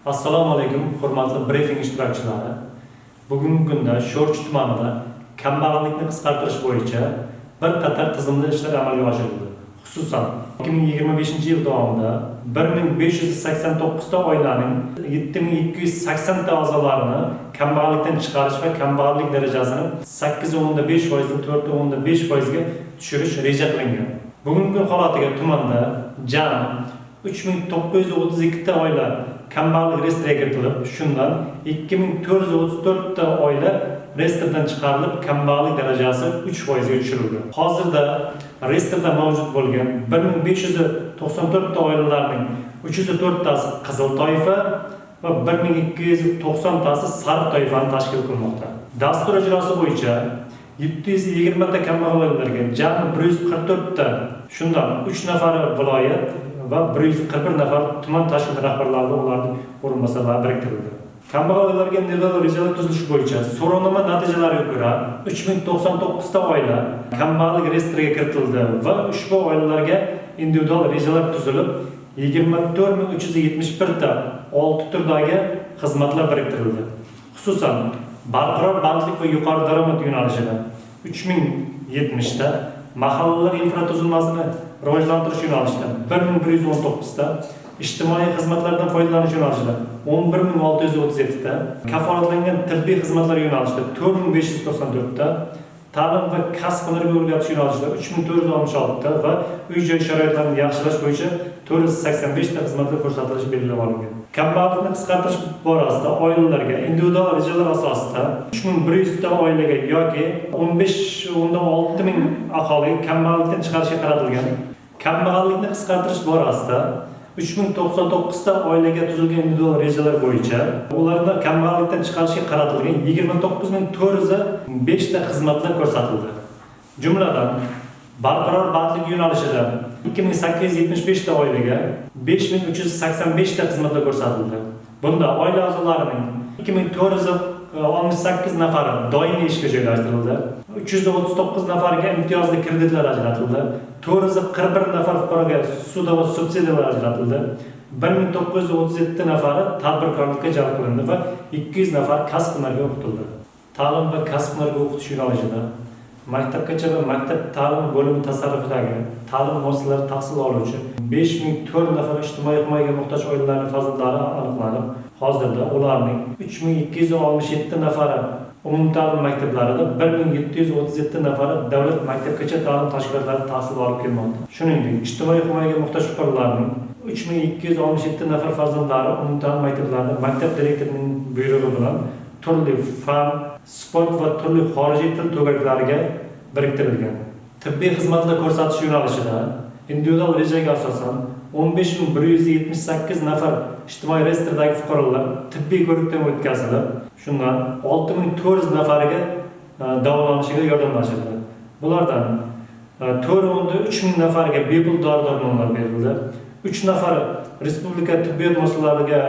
Assalomu alaykum, hurmatli brifing ishtirokchilari. Bugungi kunda Sho'rchi tumanida kambag'allikni qisqartirish bo'yicha bir qator tizimli ishlar amalga oshirildi. Xususan, 2025-yil davomida 1589 ta oilaning 7280 ta a'zolarini kambag'allikdan chiqarish va kambag'allik darajasini 8,5% dan 4,5% ga tushirish reja qilingan. Bugungi kun holatiga tumanda jami 3932 ta oila kambag'allik reyestriga kiritilib, shundan 2434 ta oila reyestrdan chiqarilib, kambag'allik darajasi 3% ga tushirildi. Hozirda reyestrda mavjud bo'lgan 1594 ta oilalarning 304 tasi qizil toifa va 1290 tasi sariq toifani tashkil qilmoqda. Dastur ijrosi bo'yicha 720 ta kambag'al oilalarga jami 144 ta, shundan 3 nafari viloyat va 141 nafar tuman tashkilot rahbarlari va ularning o'rinbosarlari biriktirildi. Kambag'al oilalarga individual rejalar tuzilishi bo'yicha so'rovnoma natijalariga ko'ra 3099 ta oila kambag'allik reyestriga kiritildi va ushbu oilalarga individual rejalar tuzilib, 24 371 ta 6 turdagi xizmatlar biriktirildi. Xususan, barqaror bandlik va yuqori daromad yo'nalishida 3070 ta, mahallalar infratuzilmasini rivojlantirish yo'nalishida 1119 ta, ijtimoiy xizmatlardan foydalanish yo'nalishida 11 637 ta, kafolatlangan tibbiy xizmatlar yo'nalishida 4594 ta, ta'lim va kasb hunarga o'rgatish yo'nalishida 3466 ta va uy joy sharoitlarini yaxshilash bo'yicha 485 ta xizmatlar ko'rsatilishi belgilab olingan. Kambag'allikni qisqartirish borasida oilalarga individual rejalar asosida 3100 ta oilaga yoki 15,6 ming aholiga kambag'allikdan chiqarishga qaratilgan. Kambag'allikni qisqartirish borasida 3099 ta oilaga tuzilgan individual rejalar bo'yicha ularni kambag'allikdan chiqarishga qaratilgan 29 405 ta xizmatlar ko'rsatildi. Jumladan, barqaror bandlik yo'nalishida 2875 ta oilaga 5385 ta xizmatlar ko'rsatildi. Bunda oila a'zolarining 2468 nafari doimiy ishga joylashtirildi. 339 nafariga imtiyozli kreditlar ajratildi. 441 nafar fuqaroga ssuda va subsidiyalar ajratildi. 1937 nafari tadbirkorlikka jalb qilindi va 200 nafar kasb hunarga o'qitildi. Ta'lim va kasb hunarga o'qitish yo'nalishida maktabgacha va maktab ta'limi bo'limi tasarrufidagi ta'lim muassasalarida tahsil oluvchi 5004 nafar ijtimoiy himoyaga muhtoj oilalarning farzandlari aniqlanib, hozirda ularning 3267 nafari umumta'lim maktablarida, 1737 nafari davlat maktabgacha ta'lim tashkilotlarida tahsil olib kelmoqda. Shuningdek, ijtimoiy himoyaga muhtoj fuqarolarning 3267 nafar farzandlari umumta'lim maktablarida maktab direktorining buyrug'i bilan turli fan, sport va turli xorijiy til to'garaklariga biriktirilgan. Tibbiy xizmatlar ko'rsatish yo'nalishida individual rejaga asosan 15 178 nafar ijtimoiy reyestrdagi fuqarolar tibbiy ko'rikdan o'tkazilib, shundan 6400 nafariga davolanishiga yordamlashildi. Bulardan 4,3 ming nafariga bepul dori darmonlar berildi. 3 nafar respublika tibbiyot muassasalariga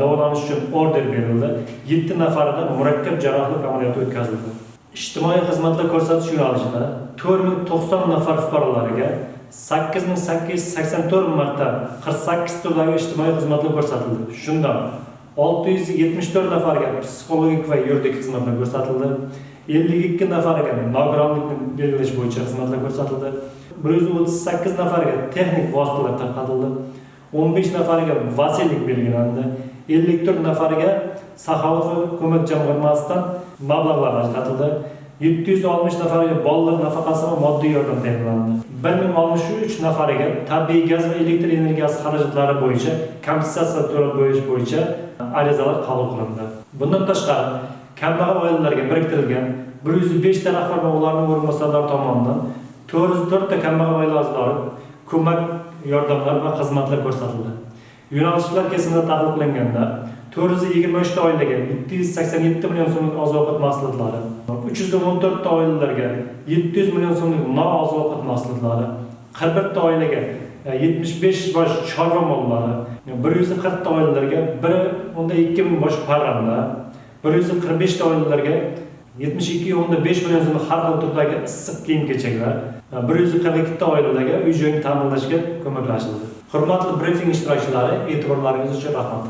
davolanish uchun order berildi. 7 nafarida murakkab jarrohlik amaliyoti o'tkazildi. Ijtimoiy xizmatlar ko'rsatish yo'nalishida 4090 nafar fuqarolariga 8884 marta 48 turdagi ijtimoiy xizmatlar ko'rsatildi. Shundan 674 nafarga psixologik va yuridik xizmatlar ko'rsatildi. 52 nafariga nogironlikni belgilash bo'yicha xizmatlar ko'rsatildi. 138 nafarga texnik vositalar tarqatildi. 15 nafariga vasiylik belgilandi. 54 nafariga Saxovat va ko'mak jamg'armasidan mablag'lar ajratildi. 760 nafariga bolalar nafaqasi va moddiy yordam tayinlandi. 1063 nafariga tabiiy gaz va elektr energiyasi xarajatlari bo'yicha kompensatsiya to'lab berish bo'yicha arizalar qabul qilindi. Bundan tashqari, kambag'al oilalarga biriktirilgan 105 ta rahbar va ularning o'rinbosarlari tomonidan 404 ta kambag'al oila a'zolari ko'mak, yordamlar va xizmatlar ko'rsatildi. Yo'nalishlar kesimida tahlil qilinganda 423 ta oilaga 787 million so'mlik oziq-ovqat mahsulotlari, 314 ta oilalarga 700 million so'mlik nooziq-ovqat mahsulotlari, 41 ta oilaga 75 bosh chorva mollari, 140 ta oilalarga 1,2 ming bosh parranda, 145 ta oilalarga 72,5 million so'mlik har xil turdagi issiq kiyim-kechaklar, 142 ta oilalarga uy joyini ta'minlashga ko'maklashildi. Hurmatli brifing ishtirokchilari, e'tiborlaringiz uchun rahmat.